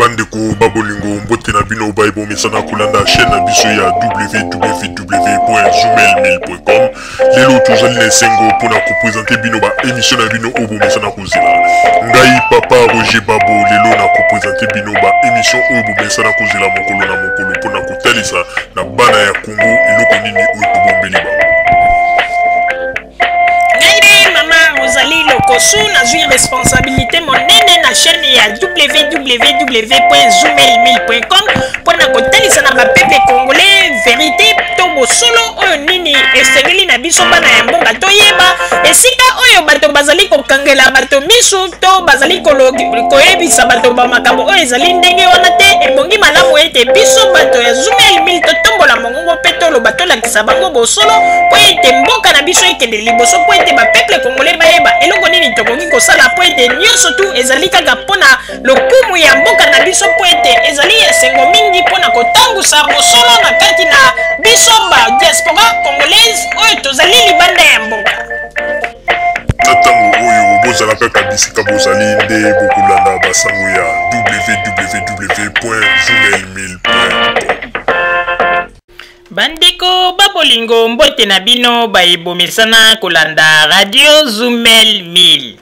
Bandeko ba bolingo, mbote na bino baye bomesana kolanda chaîne na biso ya www.zoomail1000.com. Lelo tozali na esengo mpona kopresente bino ba émission na bino oyo bomesana kozela. Ngai papa Roger Babo lelo na kopresente bino ba émission oyo bomesana kozela mokolo na mokolo mpona kotalisa na bana ya Congo eloko nini oyo tobombeli bango. Ngai nde mama Rosalie Lokosu, nazwi responsabilité monene na chaîne ya www.zoomail1000.com mpo na kotalisa na bapeuple congolais verité to bosolo oyo nini esengeli na biso bana ya mboka toyeba esika oyo bato bazali kokangela bato misu to bazali koyebisa bato ba makambo oyo ezali ndenge wana te. Ebongi malamu ete biso bato ya Zoomail 1000 totombola mongongo mpe toloba, tolakisa bango bosolo mpo ete mboka na biso ekende liboso, mpo ete bapeuple congolais bayeba eloko nini tokoki kosala, mpo ete nyonso tu ezali kaka mpo na lokumu ya mboka na biso, mpo ete ezali esengo mingi mpo na kotangusa bosolo na kati na biso ba diaspora congolaise oyo tozali libanda ya mboka. Na ntango oyo bozala kaka bisika bozali nde bokolanda basango ya www.zoomail1000.com. Bandeko ba bolingo, mbote na bino baye bomesana kolanda Radio Zumel 1000.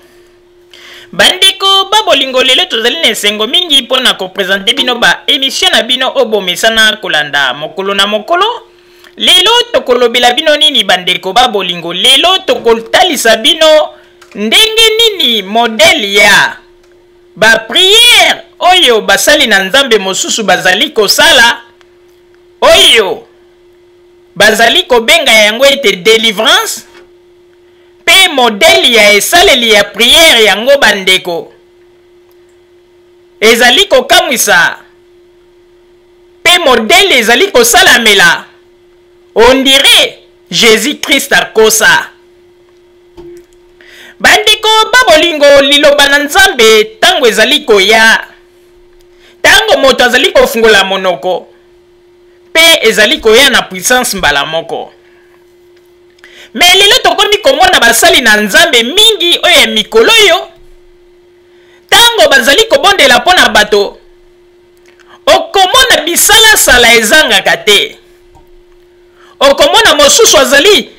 Bandeko ba bolingo, lelo tozali na esengo mingi mpo na kopresente bino ba emission na bino oyo bomesana kolanda mokolo na mokolo. Lelo tokolobela bino nini bandeko ba bolingo? Lelo tokotalisa bino ndenge nini modèle ya ba prière oyo basali na Nzambe mosusu bazali kosala, oyo bazali kobenga yango ete delivrance, mpe modèle ya esaleli ya prière yango bandeko ezali kokamwisa, mpe modèle ezali kosalamela on dirait Jésus Christ akosa. Bandeko ba bolingo, liloba na Nzambe ntango ezali koya, ntango moto azali kofungola monoko mpe ezali koya na puissance mbala moko. Me lelo tokomi komona basali na Nzambe mingi oyo ya mikolo oyo, ntango bazali kobondela mpo na bato, okomona bisalasala ezangaka te. Okomona mosusu azali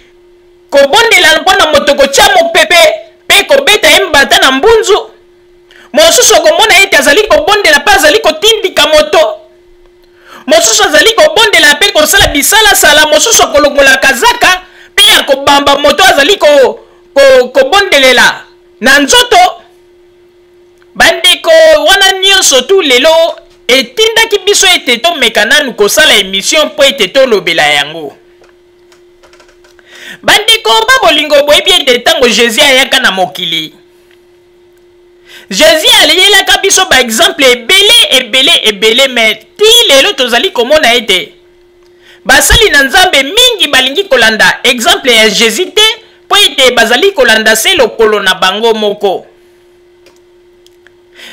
kobondela mpo na moto kotya mopepe mpe kobeta ye mbata na mbunzu. Mosusu okomona ete azali kobondela mpe azali kotindika moto. Mosusu azali kobondela mpe kosala bisalasala. Mosusu akolongola kazaka mpe akobamba moto azali kobondelela ko, ko na nzoto. Bandeko, wana nyonso tu lelo etindaki biso ete tomeka nanu kosala emission mpo ete tolobela yango. Bandeko ba bolingo, boyebi ete ntango Jesus ayaka na mokili, Jesus aleyelaka biso ba exemple ebele ebele ebele, me ti lelo tozali komona ete basali na Nzambe mingi balingi kolanda exemple ya Jesus te, mpo ete bazali kolanda se lokolo na bango moko.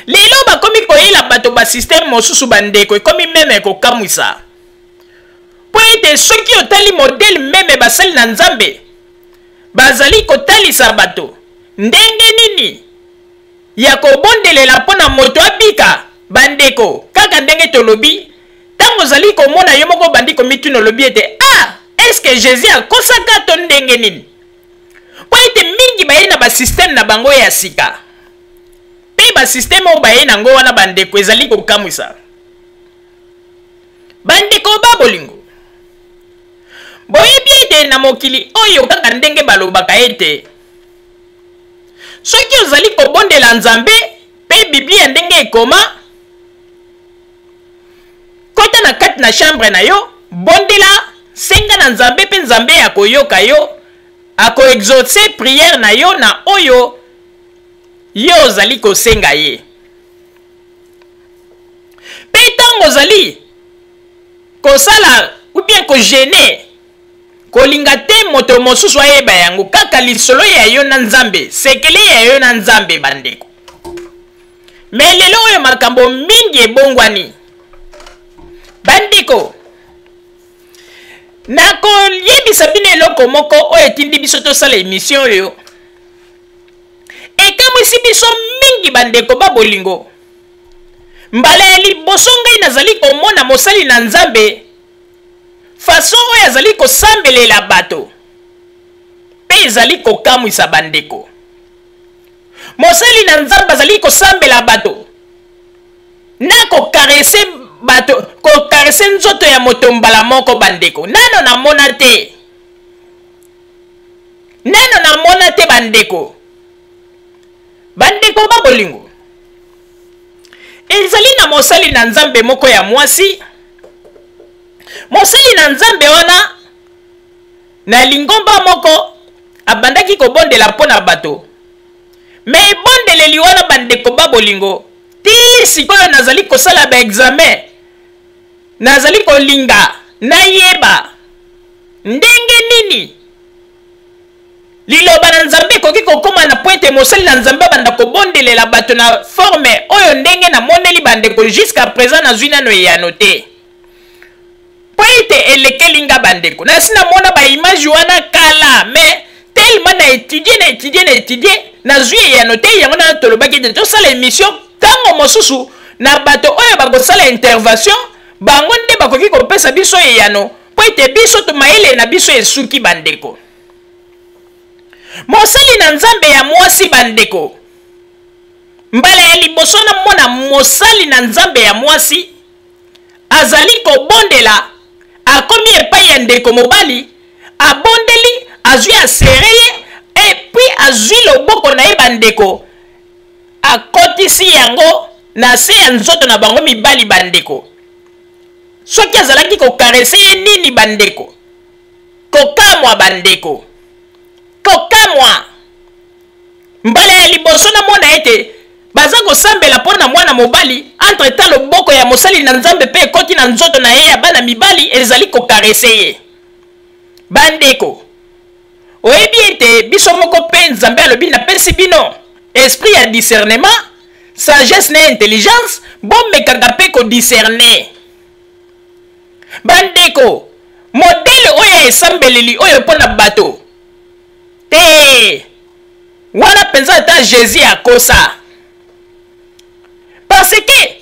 Lelo bakomi koyela bato ba système mosusu bandeko, ekomi meme kokamwisa. Mpo ete soki otali modèle meme basali na Nzambe bazali kotalisa bato ndenge nini ya kobondelela mpo na moto abika, bandeko, kaka ndenge tolobi, ntango ozali komona yo moko obandi komituna, olobi ete ah, est-ce que Jésus akosaka to ndenge nini? Mpo ete mingi baye na basysteme na bango ya sika, mpe basysteme oyo baye nango wana bandeko ezali kokamwisa. Bandeko ba bolingo, boyebi ete na mokili oyo kaka ndenge balobaka ete soki ozali kobondela Nzambe mpe Biblia ndenge ekoma, kota na kati na chambre na yo, bondela, senga na Nzambe mpe Nzambe akoyoka yo, akoexauce prière na yo na oyo yo ozali kosenga ye. Mpe ntango ozali kosala ou bien kogene, kolinga te moto mosusu ayeba yango, kaka lisolo ya yo na Nzambe, sekele ya yo na Nzambe bandeko. Me lelo oyo makambo mingi ebongwani bandeko. Nakoyebisa bino eloko moko oyo etindi biso tosala emission oyo ekamwisi biso mingi bandeko ba bolingo. Mbala ya liboso ngai nazali komona mosali na Nzambe façon oyo azali kosambelela bato mpe ezali kokamwisa bandeko. Mosali na Nzambe azali kosambela bato na kokarese bato, kokarese nzoto ya moto mbala moko. Bandeko, nano namona te, nano namona te bandeko. Bandeko ba bolingo, ezali na mosali na Nzambe moko ya mwasi. Mosali na Nzambe wana na lingomba moko abandaki kobondela mpo na bato. Me ebondeleli wana, bandeko ba bolingo, ti sikoyo nazali kosala ba examen, nazali kolinga nayeba ndenge nini Liloba na Nzambe ekoki kokoma na po ete mosali na Nzambe abanda kobondelela bato na forme oyo ndenge namoneli bandeko. Jusqu'à présent nazwi nano eyano te po ete elekeli nga bandeko. Nasi namona ba image wana kala, mais tellement na étudier, na étudier, na étudier, nazwi eyano te. Yango nano tolobaki ete tosala émission ntango mosusu na bato oyo bakosala intervention, bango nde bakoki kopesa biso eyano, po ete biso to mayele na biso esuki bandeko. Mosali na Nzambe ya mwasi, bandeko, mbala ya liboso namona mosali na Nzambe ya mwasi azali kobondela, akomi epai ya ndeko mobali, abondeli, azwi asere ye, epuis azwi loboko na ye bandeko, akotisi yango na se ya nzoto na bango mibali bandeko. Soki azalaki kokarese ye nini bandeko, kokamwa bandeko, kokamwa. Mbala ya liboso namona ete baza kosambela mpo na mwana mobali, entre temps loboko ya mosali na Nzambe mpe ekoti na nzoto na ye ya bana mibali, ezali kokarese ye. Bandeko, oyebi ete biso moko mpe Nzambe alobi napesi bino esprit ya discernement, sagesse na intelligence, bomekaka mpe kodiscerne. Bandeko, modele oyo ya esambeleli oyo mpo na bato te wana mpenza ata Jésus akosa, parce que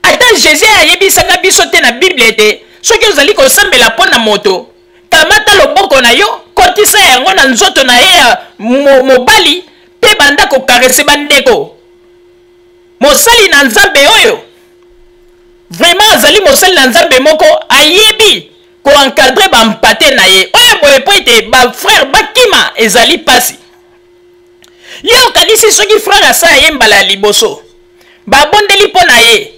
ata Jésus ayebisaka biso te na Bible ete soki ozali kosambela mpo na moto, kamata loboko na yo, kotisa yango na nzoto na ye ya mobali mpe banda kokarese. Bandeko, mosali na Nzambe oyo vraiment azali mosali na Nzambe moko ayebi koencadre bampate na ye oyo boye, mpo ete bafrere bakima ezali mpasi. Ye okanisi soki frere asala ye mbala ya liboso, babondeli mpo na ye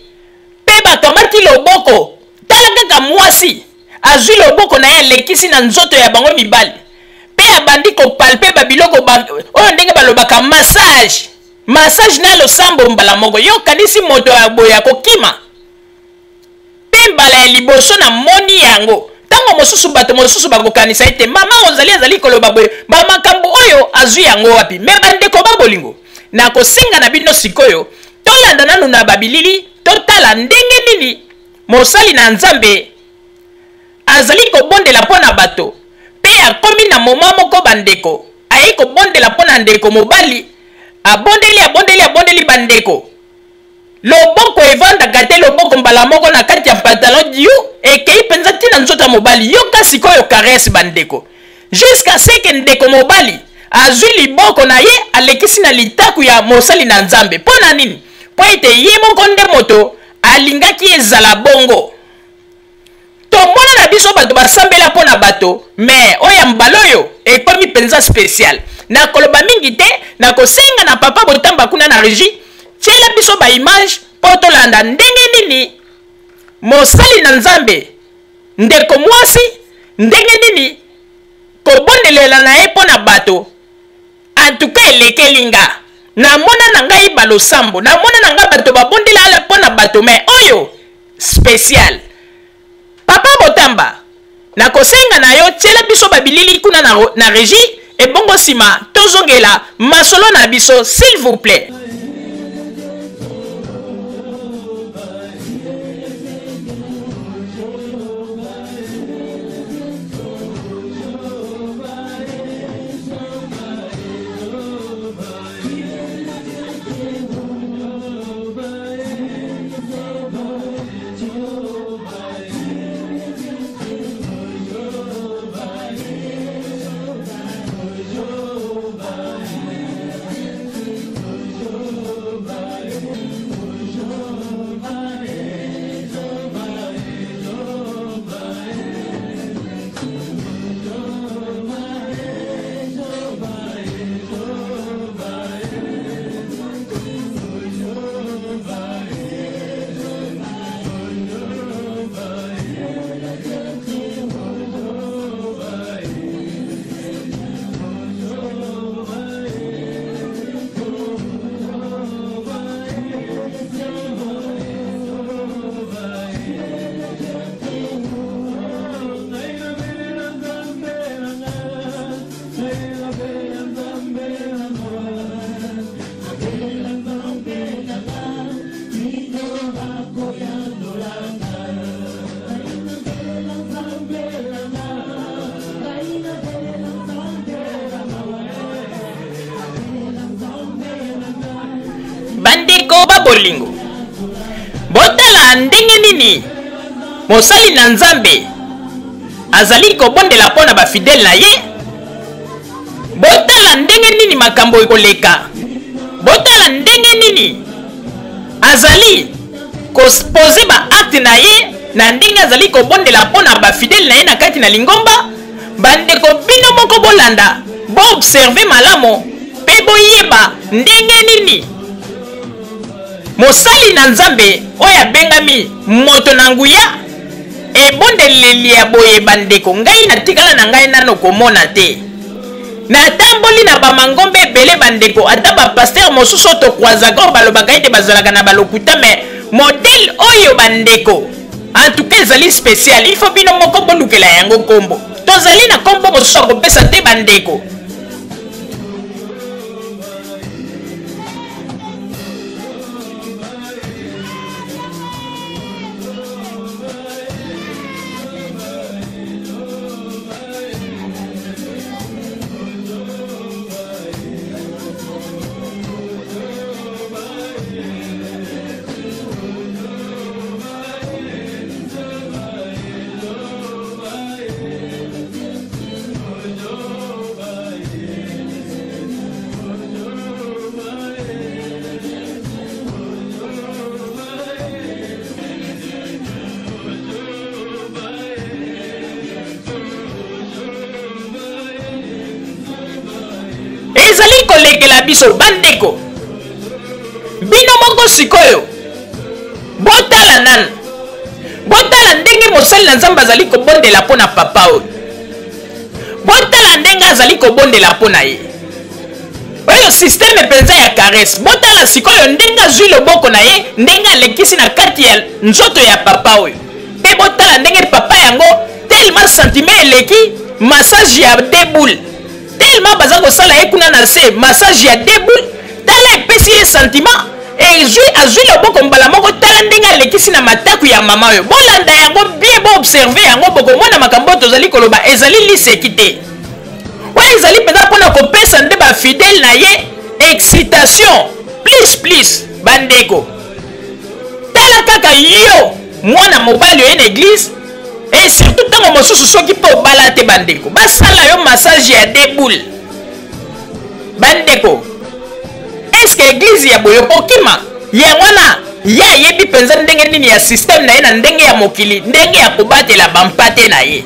mpe bakamati loboko, tala kaka mwasi azwi loboko na ye alekisi na nzoto ya bango mibali mpe abandi kopalpe babiloko oyo ndenge balobaka massage, massage na losambo mbala moko. Yo okanisi moto ya boye akokima? Mpe mbala ya liboso namoni yango. Ntango mosusu bato mosusu bakokanisa ete mama ozali azali koloba boye, bamakambo oyo azwi yango wapi? Me bandeko ba bolingo, nakosenga na bino sikoyo tolanda nanu na babilili, totala ndenge nini mosali na Nzambe azali kobondela mpo na bato mpe akomi na moma moko bandeko aye kobondela mpo na ndeko mobali, abondeli, abondeli, abondeli bandeko, loboko evandaka te, loboko mbala moko na kati ya pantalon diu ekei mpenza ntina nzoto ya mobali. Yoka sikoyo caresse bandeko, jusqu'à ce que ndeko mobali azwi liboko na ye alekisi na litaku ya mosali na Nzambe. Mpo na nini? Mpo ete ye moko nde moto alingaki ezala bongo. Tomona na biso bato basambela mpo na bato, me oyo ya mbala oyo ekomi mpenza spécial. Nakoloba mingi te, nakosenga na papa Botamba kuna na régie, tiela biso baimage mpo tolanda ndenge nini mosali na Nzambe ndeko mwasi, ndenge nini kobondelela na ye mpo na bato. Antuka elekeli nga. Namona na ngai balosambo, namona na ngai bato babondela mpo na bato, me oyo spécial. Papa Botamba, nakosenga na yo tiela biso babilili kuna na régie, ebongo nsima tozongela masolo na biso, s'il vous plaît. bolingo, botala ndenge nini mosali na Nzambe azali kobondela mpo na bafidele na ye. Botala ndenge nini makambo ekoleka. Botala ndenge nini azali kopoze baakte na ye na ndenge azali kobondela mpo na bafidele na ye na kati na lingomba. Bandeko, bino moko bolanda, boobserve malamu mpe boyeba ndenge nini mosali na Nzambe oyo abengami moto na nguya. Ebondeleli ya boye, bandeko, ngai natikala na ngai nano komona te. Natamboli na bamangomba ebele, bandeko, ata bapastere mosusu oyo tokwazaka, oyo balobaka ete bazalaka na balokuta, me modele oyo, bandeko, en tout cas ezali spécial. Il faut bino moko bolukela yango nkombo. Tozali na nkombo mosusu ya kopesa te, bandeko. Ezali kolekela biso, bandeko. Bino moko sikoyo botala nanu, botala ndenge mosali na Nzambe azali kobondela mpo na papa oyo. Botala ndenge azali kobondela mpo na ye. Oyo systeme mpenza ya caresse. Botala sikoyo ndenge azwi loboko na ye, ndenge alekisi na kati ya nzoto ya papa oyo. Mpe botala ndenge papa yango, tellement sentiment eleki, massage ya deux boules. Tellement baza kosala ye kuna na se massage ya deux boules, tala epesi ye sentiment, ezwi azwi loboko mbala moko, tala ndenge alekisi na mataku ya mama oyo. Bolanda yango bien, boobserve yango, bokomona makambo oyo tozali koloba ezali liseki te. Oyo ezali mpenza mpona kopesa nde bafidele na ye excitation plus plus. Bandeko, tala kaka yo mwana mobali oye na eglise, et surtout ntango mosusu soki mpe obala te, bandeko, basala yo massage ya deux boules. Bandeko, eske eglise ya boye okokima yango wana? Ye ayebi mpenza ndenge nini ya systeme na ye na ndenge ya mokili, ndenge ya kobatela bampate na ye.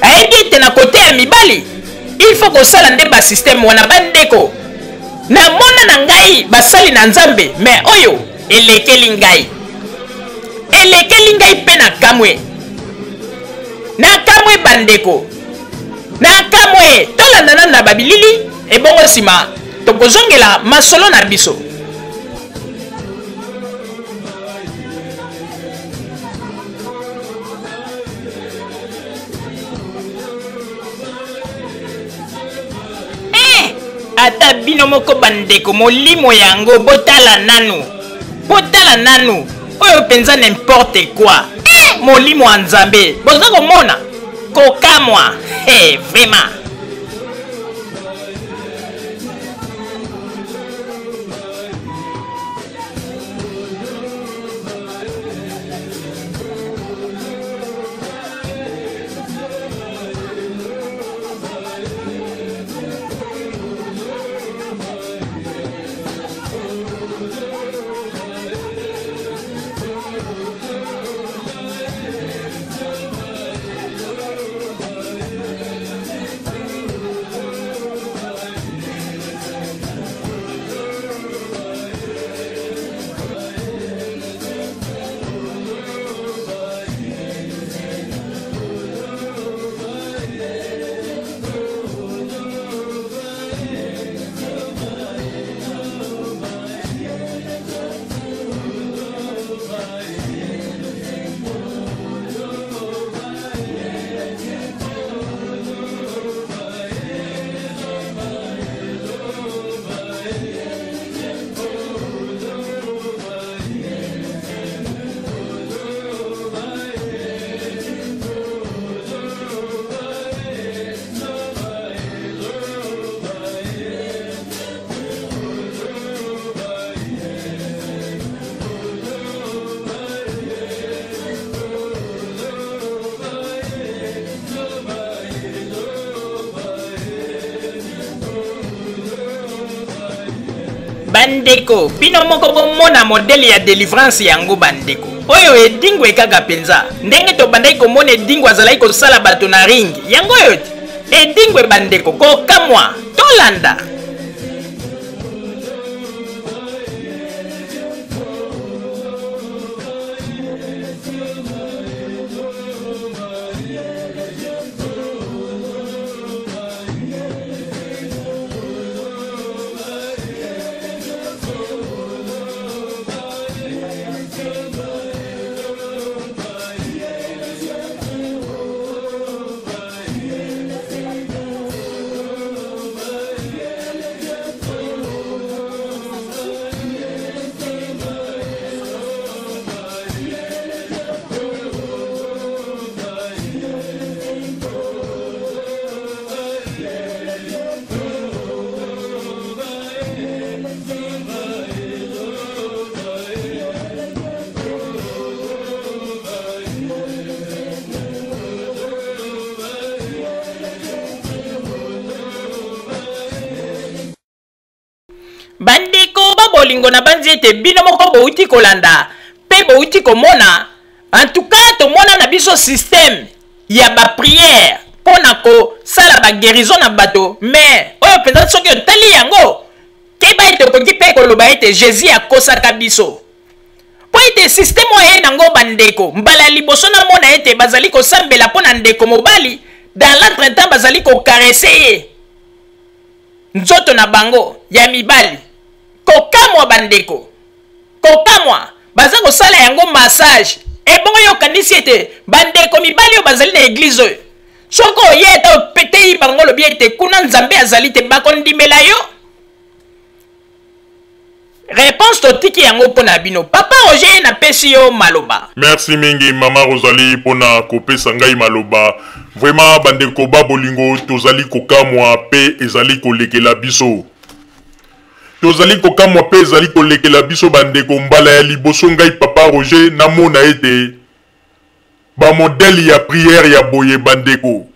Ayebi ete na kote ya mibali il faut kosala nde basysteme wana. Bandeko, namona na ngai basali na Nzambe, me oyo elekeli ngai, elekeli ngai mpe na kamwe, na kamwe, bandeko, na kamwe. Tolanda nanu na babilili, ebongo nsima tokozongela masolo na biso. Eh, ata bino moko bandeko, molimo yango, botala nanu, botala nanu oyo mpenza n'importe quoi. Eh, molimo ya Nzambe, boza komona kokamwa. Eh, vraiment. Bandeko, bino moko bomona modele ya delivrance yango bandeko. Oyo Edingwe kaka penza. Ndenge tobandaki komona Edingwe azalaki kosala bato na ring. Yango oyo te. Edingwe bandeko, kokamwa. Tolanda. Bandeko ba bolingo, nabanzi ete bino moko bouti kolanda mpe bouti komona. En tout cas, tomona na biso système ya ba prière mpo na kosala ba guérison na bato, mais oyo mpenza soki otali yango, keba ete okoki mpe koloba ete Jésus akosaka biso, mpo ete système oyo aye nango bandeko, mbala ya liboso namona ete bazali kosambela mpo na ndeko mobali, dans l'entretemps bazali kokarese ye nzoto na bango ya mibali. Kokamwa bandeko, kokamwa, baza kosala yango massage. Ebongo yo okanisi ete bandeko mibali oyo bazali na eglize oyo, soki oye ata opeteyi bango, olobi ete kuna Nzambe azali te, bakondimela yo? Réponse totiki yango mpo na bino. Papa Roger, napesi yo maloba. Merci mingi mama Rosalie mpona kopesa ngai maloba. Vraiment bandeko ba bolingo, tozali kokamwa mpe ezali kolekela biso. Tozali kokamwa mpe ezali kolekela biso bandeko. Mbala ya liboso ngai papa Roger namona ete bamodele ya prière ya boye bandeko.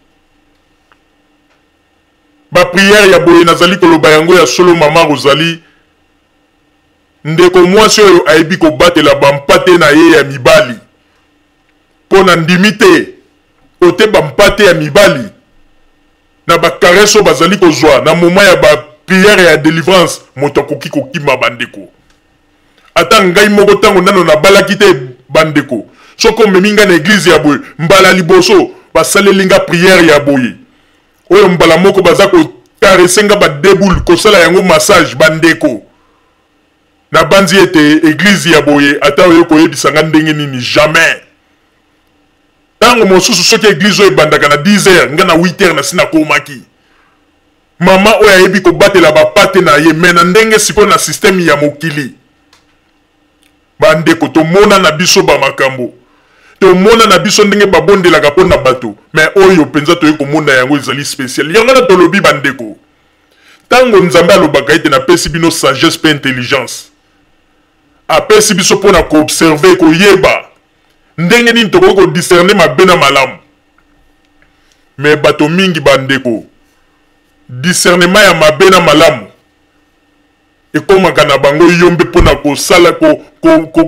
Ba prière ya boye, nazali koloba yango ya solo mama Rosalie, ndeko mwasi oyo ayebi kobatela bampate na ye ya mibali, mpo na ndimi te ote bampate ya mibali na bakarese oyo bazali kozwa na moment ya ba prière ya délivrance, moto akoki kokima bandeko. Ata ngai moko ntango nano nabalaki te bandeko, soki omemi ngai na eglize ya boye, mbala liboso basaleli nga prière ya boye oyo, mbala moko baza kokarese nga badeboule, kosala yango massage bandeko, nabanzi ete eglize ya boye, ata oyo koyebisa nga ndenge nini, jamais. Ntango mosusu soki eglize oyo ebandaka na 10 heures, nga na 8 heures nasi nakomaki. Mama oyo ayebi kobatela bapate na ye, me na ndenge sikoyo na systeme ya mokili bandeko, tomona na biso bamakambo, tomona na biso ndenge babondelaka mpo na bato, me oyo mpenza toyei komona yango ezali spécial. Yango wana tolobi bandeko, ntango Nzambe alobaka ete napesi bino sagesse mpe intelligence, apesi biso mpo na koobserve, koyeba ndenge nini tokoki kodiscerne mabe na malamu. Me bato mingi bandeko, discernement ya mabe na malamu ekomaka na bango yombe mpo na kosala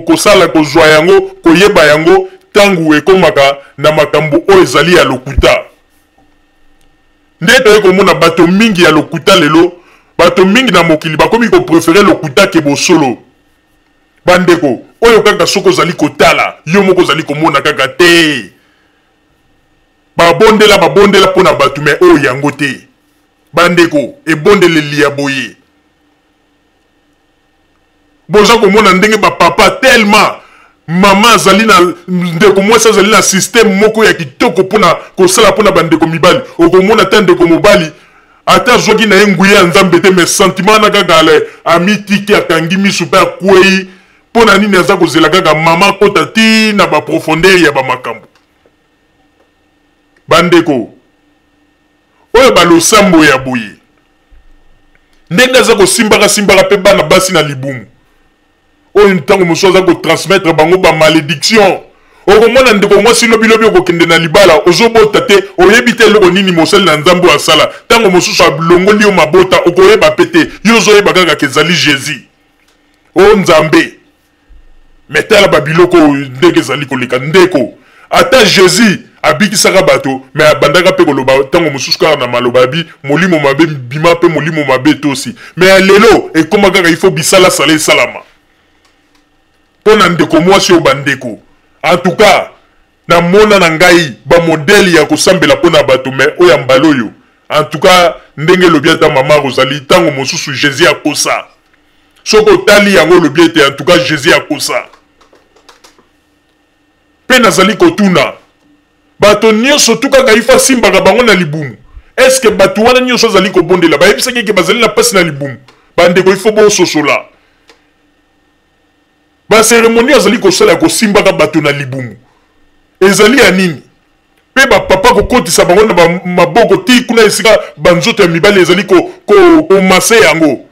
kosala kozwa yango, koyeba yango ntango ekomaka na makambo oyo ezali ya lokuta. Nde toyei komona bato mingi ya lokuta lelo, bato mingi na mokili bakomi koprefere lokuta ke bosolo. Bandeko, oyo kaka soki ozali kotala yo moko ozali komona kaka te, babondela babondela mpo na bato, me oyo yango te bandeko, ebondeleli ya boye. Boza komona ndenge bapapa, tellement mama azali na ndeko mwasi azali na systeme moko ya kitoko mpona kosala mpona bandeko mibali. Okomona ata ndeko mobali ata azwaki na ye nguya ya Nzambe te, mais sentiment wana kaka ale amitiki, akangi misu mpe akwei. Mpo na nini? Aza kozela kaka mama akota ti na baprofondeur ya bamakambo. Bandeko, oyo balosambo ya boye, ndenge aza kosimbaka simbaka mpe bana basi na libumu oyo, ntango mosusu aza kotransmettre bango bamalédiction. Okomona ndeko mwasi, lobilobi okokende na libala, ozobota te, oyebi te eloko nini mosali na Nzambe oyo asala. Ntango mosusu alongoli yo mabota, okoyeba mpe te, yo ozoyeba kaka ke ezali Jésus. O Nzambe! Mais tala ba biloko oyo ndenge ezali koleka ndeko. Ata Jesus abikisaka bato mais abandaka pe koloba tango mosusu kaka na maloba abi molimo mabe bima pe molimo mabe etosi. Mais ya lelo ekoma kaka il faut bisala sala esalama. Pona ndeko mwasi oyo ba ndeko. En tout cas na mona na ngai ba modèle ya kosambela pona bato mais oyo ya mbala oyo en tout cas ndenge elobi ata mama Rosalie tango mosusu Jesus akosa. Soki otali yango olobi ete en tout cas Jesus akosa. Pe nazali kotuna bato nyonso tu kaka ifo asimbaka bango na libumu. Est-ce que bato wana nyonso azali kobondela bayebisaki eke bazali na pasi na libumu? Bandeko ifo bososola. Ba ceremonie azali kosala ya kosimbaka bato na libumu ezali ya nini? Pe ba papa kokotisa bango na ba maboko ti kuna esika ba nzoto ya mibali ezali ko ko ko yango.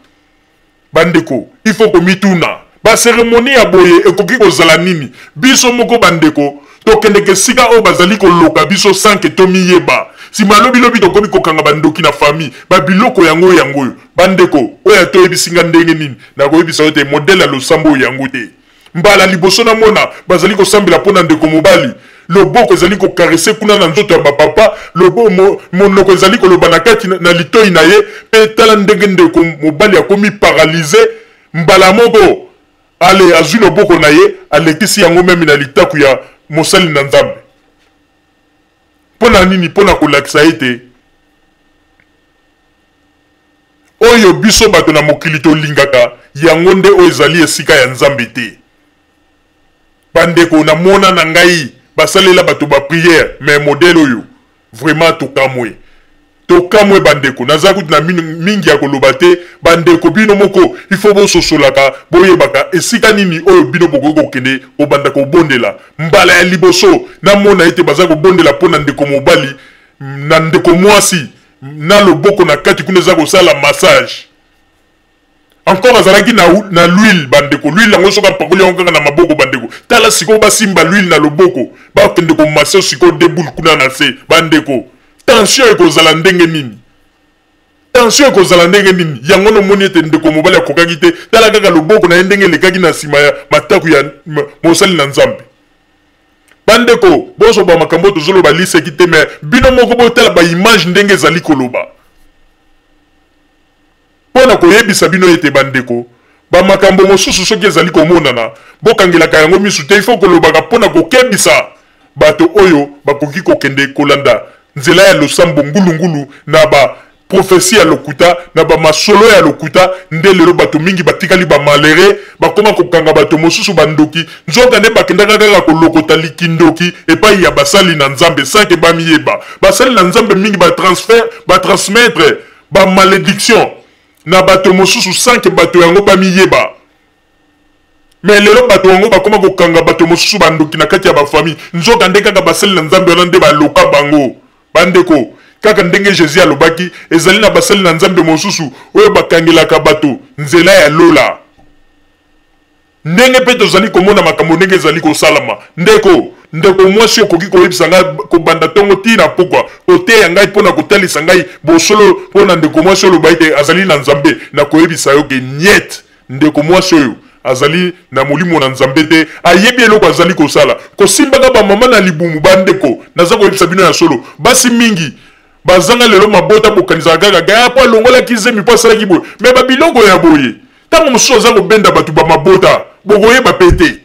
Bandeko, il faut komituna ba ceremonie ya boye ekoki kozala nini? Biso moko bandeko tokendeke esika oyo bazali koloka biso sans que tomiyeba. Sima ya lobi lobi tokomi kokanga bandoki na famille. Ba biloko yango yango oyo. Bandeko, oyo ata oyebisi nga ndenge nini, nakoyebisa yo te modèle ya losambo oyo yango te. Mbala liboso namona bazali kosambela mpo na ndeko mobali, loboko ezali ko caresser kuna na nzoto ya ba papa, lobo, mo, monoko ezali koloba na kati na litoyi na ye, mpe tala ndenge ndeko mobali akomi paralyse mbala moko. Ale azwi loboko na ye alekisi yango meme na litaku ya mosali na Nzambe. Mpo na nini? Mpo na kolakisa ete oyo biso bato na mokili tolingaka, yango nde oyo ezali esika ya Nzambe te. Bandeko, namona na ngai basalela bato ba prière, mais modèle oyo vraiment tokamwe. Tokamwe bandeko, naza kutu na mingi ya koloba te. Bandeko, bino moko il faut bososolaka, boyebaka esika nini oyo bino bokoki kokende kobanda kobondela. Mbala ya liboso namona ete baza kobondela mpo na ndeko mobali na ndeko mwasi na loboko na kati kuna eza kosala massage. Encore azalaki na, na l'huile bandeko, l'huile yango soki apakoli yango kaka na maboko bandeko, tala sikoyo basimba l'huile na loboko bakende komase sikoyo deux boules kuna na se bandeko, tension ekozala ndenge nini? Tension ekozala ndenge nini? Yango nomoni ete ndeko mobali akokaki te, tala kaka loboko na ye ndenge elekaki na nsima ya mataku ya mosali na Nzambe. Bandeko, bozoba makambo tozoloba liseki te, mais bino moko botala ba image ndenge ezali koloba. Mpo na koyebisa bino ete bandeko, ba makambo mosusu soki ezali komonana, bokangelaka yango misu te, il faut kolobaka mpo na kokebisa bato oyo bakoki kokende kolanda nzela ya losambo ngulu ngulu na ba prophetie ya lokuta, na ba masolo ya lokuta. Nde lelo bato mingi batikali ba malheureux, bakoma kokanga bato mosusu ba ndoki, nzoka nde bakendaka kaka kolokota likindoki epai ya basali na Nzambe sans que bamiyeba. Basali na Nzambe mingi ba transfert, ba transmettre ba malediction na bato mosusu sans que bato yango bamiyeba. Mais lelo bato yango bakoma kokanga bato mosusu bandoki na kati ya ba famille, nzoka nde kaka basali na Nzambe wana nde baloka bango. Bandeko, kaka ndenge Jesus alobaki, ezali na basali na Nzambe mosusu oyo bakangelaka bato nzela ya lola. Ndenge mpe tozali komona makambo ndenge ezali kosalama. Ndeko, ndeko mwasi okoki koyebisa ngai kobanda ntongo tii na pokwa, koteya ngai mpo na kotalisa ngai bosolo mpo na ndeko mwasi oloba ete azali na Nzambe, nakoyebisa yo ke niet, ndeko mwasi oyo azali na molimo na Nzambe te, ayebi eloko azali kosala. Kosimbaka ba mama na libumu, bandeko, naza koyebisa bino ya solo, basi mingi bazanga lelo mabota, bokanisaka kaka gaya mpo alongolaki zemi mpo asalaki boye, me babiloko ya boye ntango mosusu aza kobenda bato ba mabota, bokoyeba pe te.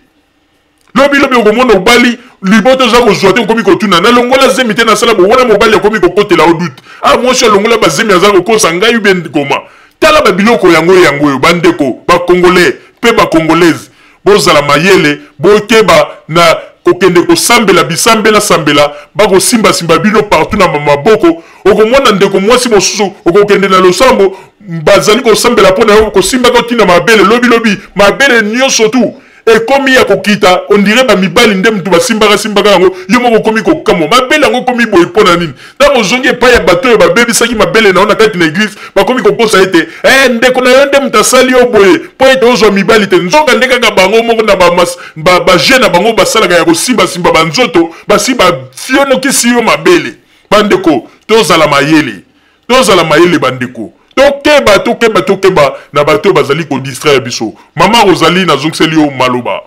Lobi lobi okomona obali libota oza kozwa te, okomi kotuna nalongola zemi te, nasala bo wana, mobali akomi kokotela yo doute, ah mwasi alongola bazemi aza kokosa ngai ube koma. Tala ba biloko yango yango oyo bandeko ba congolais pe ba congolaise, bozala mayele, bokeba na kokende kosambela bisambela sambela, bakosimba simba bino partout na maboko. Okomona ndeko mwasi mosusu okokende na losambo, bazali kosambela mpo na yo, kosimbaka otina mabele, lobi lobi mabele nyonso tu ekomi ya kokita, on dirait ba mibali nde mutu basimbaka simbaka yango, yo moko okomi kokamwa mabele yango ekomi boye mpo na nini? Ntango ozongi epai ya bato oyo babebisaki mabele na yo na kati na eglise, bakomi kokosa ete eh, ndeko na yo nde moto asali yo boye mpo ete ozwa mibali te. Nzoka nde kaka bango moko na ba jeu na bango basalaka ya kosimbasimba banzoto, basi bafionokisi yo mabele. Bandeko, tozala mayele, tozala mayele bandeko. Tokeba, tokeba, tokeba na bato oyo bazali kodistraire biso. Mama Rosalie, nazongiseli yo maloba.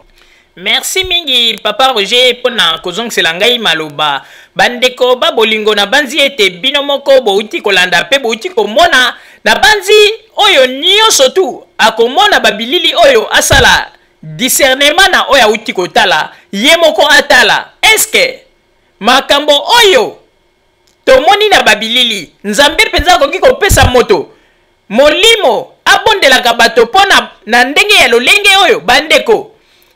Merci mingi papa Roger mpo na kozongisela ngai maloba. Bandeko ba bolingo, nabanzi ete bino moko bouti kolanda mpe bouti komona. Nabanzi oyo nyonso tu akomona babilili oyo asala discernement na oyo auti kotala, ye moko atala eske makambo oyo tomoni na babilili, Nzambe mpenza akoki kopesa moto molimo abondelaka bato mpo na, na ndenge ya lolenge oyo? Bandeko,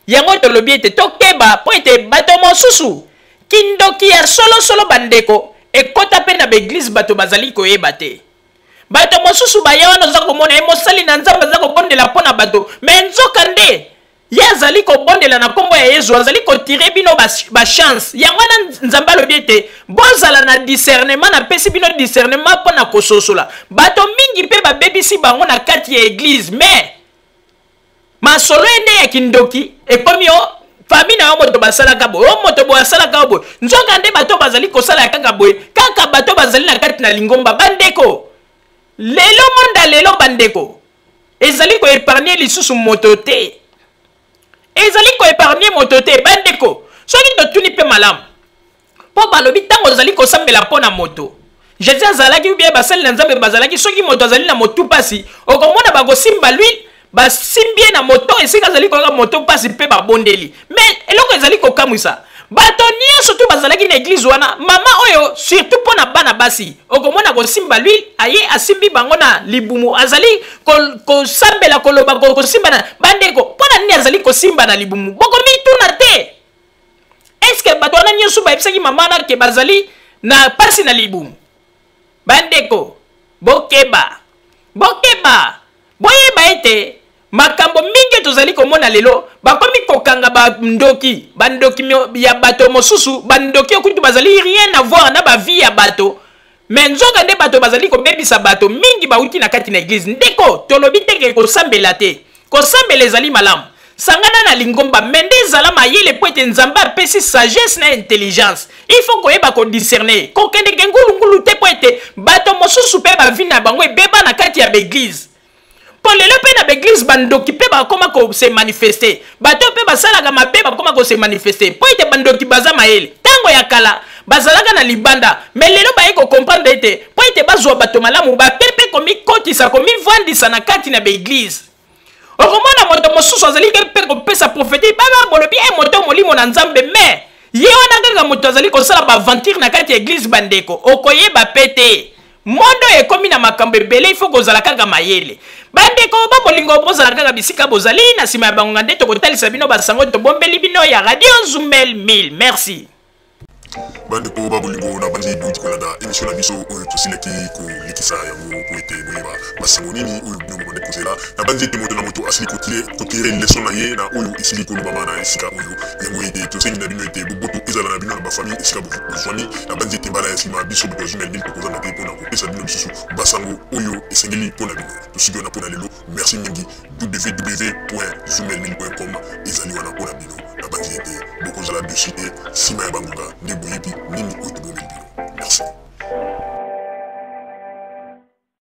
yango tolobi ete tokeba, mpo ete bato mosusu kindoki ya solosolo, bandeko, ekota mpe na baeglize, bato bazali koyeba te. Bato mosusu baya wana, oza komona ye mosali na Nzambe aza kobondela mpo na bato, me nzoka nde ye azali kobondela na nkombo ya Yezu, azali kotire bino bachance ba. Yango wana Nzambe alobi ete bozala na discernement. Napesi bino discernement mpo na kososola. Bato mingi mpe babebisi bango na kati ya eglize, me masolo ye nde ya kindoki ekomi yo fami na yo, moto basalaka boye, o moto boye asalaka yo boye. Nzoka nde bato bazali kosala kaka boye, kaka bato bazali na kati na lingomba. Bandeko, lelo monda lelo, bandeko, ezali koepargne lisusu moto te, ezali koepargne moto te. Bandeko, soki totuni mpe malamu, mpo balobi ntango ozali kosambela mpo na moto, Jesus azalaki ubie basali na Nzambe bazalaki, soki moto azali na motu mpasi, okomona bakosimba l'huile, basimbi ye na moto esika azali koyoka moto mpasi mpe babondeli. Me eloko ezali kokamwisa, bato nyonso tu bazalaki na eglize wana, mama oyo surtout mpo na bana basi, okomona kosimba l'huile, aye asimbi bango na libumu, azali kosambela, koloba, kosimba na bandeko. Mpo na nini azali kosimba na libumu? Bokomituna te, eske bato wana nyonso bayebisaki mama wana ke bazali na mpasi na libumu? Bandeko, bokeba, bokeba, boyeba ete makambo mingi tozali komona lelo, bakomi kokanga bandoki, bandoki ya bato mosusu, bandoki okutu bazali rien à voir na bavie ya bato, me nzoka nde bato bazali kobebisa bato mingi bauti na kati na eglize. Ndeko, tolobi te ke kosambela te. Kosambela ezali malamu, sangana na lingomba, me nde ezala mayele, mpo ete Nzambe apesi sagesse na intelligence. Il faut koyeba kodiscerne, kokendeke ngulungulu te, mpo ete bato mosusu mpe bavi na bango ebeba na kati ya baeglize. Mpo lelo mpe na baeglize bandoki mpe bakoma kose manifeste, bato mpe basalaka mabe bakoma kose manifeste, mpo ete bandoki baza mayele. Ntango ya kala bazalaka na libanda, me lelo baye kokomprendre ete mpo ete bazwa bato malamu, bape mpe komikotisa, komivandisa na kati na baeglize. Okomona moto mosusu azali mpe kopesa profeti, baba bolobi e moto molimo na Nzambe, me ye wana kaka moto azali kosala baaventure na kati ya eglize. Bandeko, okoyeba mpe te, mondo ekomi na makambo ebele, ifo kozala kaka mayele. Bandeko ba bolingo, bozala kaka bisika bozali, na nsima ya bangonga nde tokotalisa bino basango tobombeli bino ya Radio Zumel 1000. Merci. Bandeko ba bolingo, na banzi bouti kolanda émission na biso oyo tosilaki kolekisa yango po ete boyeba basango nini oyo bino bobandaki kozela. Na banzi ete moto na moto asili kotire leson na ye na oyo esili kolobama na esika oyo. Yango ete tosengi na bino ete boboto ezala na bino na bafamille esika bozwami. Na banzi ete mbala ya nsima, biso bato ya Zumel 1000 tokozanga te mpona kopesa bino lisusu basango oyo esengeli mpo na bino. Tosuki wana mpo na lelo. Merci mingi. www.zumel1000.com ezali wana mpo na bino. Nabanzi ete bokozala dessus te. Nsima ya bangonga nde boyebi nini oyo tobomeli bino.